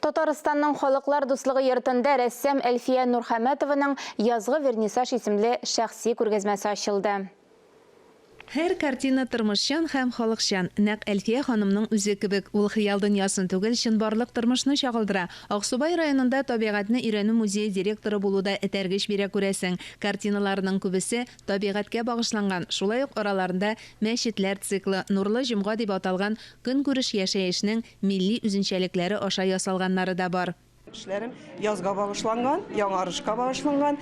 Татарстанның Халыклар дуслыгы йортында рәссам Әлфия Нурхәмәтованың Язгы вернисаж исемле шәхси күргәзмәсе ачылды. Һәр картина тормышчан һәм халыкчан, нәкъ Әлфия ханымның үзе кебек. Ул хыял дөньясын түгел, чынбарлык тормышны чагылдыра. Аксубай районында табигатьне өйрәнү музее директоры булу да этәргеч бирә, күрәсең. Картиналарының күбесе табигатькә багышланган, шулай ук араларында Мәчетләр циклы, Нурлы җомга дип аталган көнкүреш яшәешнең милли үзенчәлекләре аша ясалганнары да бар. Эшләрем язга багышланган, яңарышка багышланган.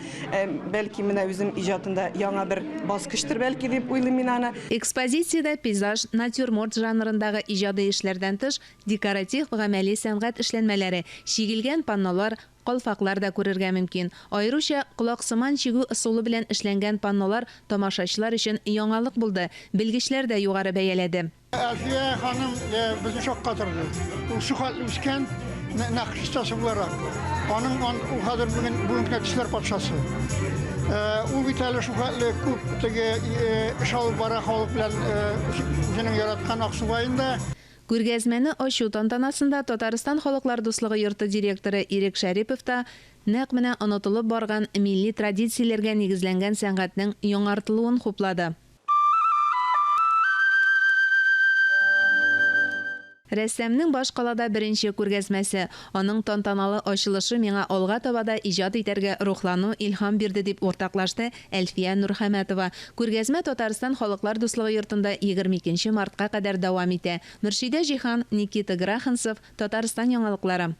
Бәлки, менә үзем иҗатында яңа бер баскычтыр бәлки дип уйлыйм мин аны. Экспозициядә пейзаж, натюрморт жанрындагы иҗади эшләрдән тыш, декоратив-гамәли сәнгать эшләнмәләре, чигелгән паннолар, калфаклар да күрергә мөмкин. Аеруча, колаксыман чигү ысулы белән эшләнгән паннолар тамашачылар өчен яңалык булды, белгечләр дә югары бәяләде. Әлфия ханым безне шаккатырды. Ул шу хәтле үскән, нәкыш остасы буларак. Аның ул хәзер бүген бүгенге көндә төсләр патшасы. Ул бит әле шу хәтле күп теге эш алып бара халык белән үзенең яраткан Аксубаенда. Күргәзмәне ачу тантанасында Татарстан Халыклар дуслыгы йорты директоры Ирек Шәрипов та нәкъ менә онытылып барган милли традицияләргә нигезләнгән сәнгатьнең яңартылуын хуплады. Рәссамның башкалада беренче күргәзмәсе, аның тантаналы ачылышы миңа алга таба да иҗат итәргә рухлану, илһам бирде, дип уртаклашты Әлфия Нурхәмәтова. Күргәзмә Татарстан Халыклар дуслыгы йортында 22 нче мартка кадәр дәвам итә. Мөршидә Җиһан, Никита Граханцев, Татарстан яңалыклары.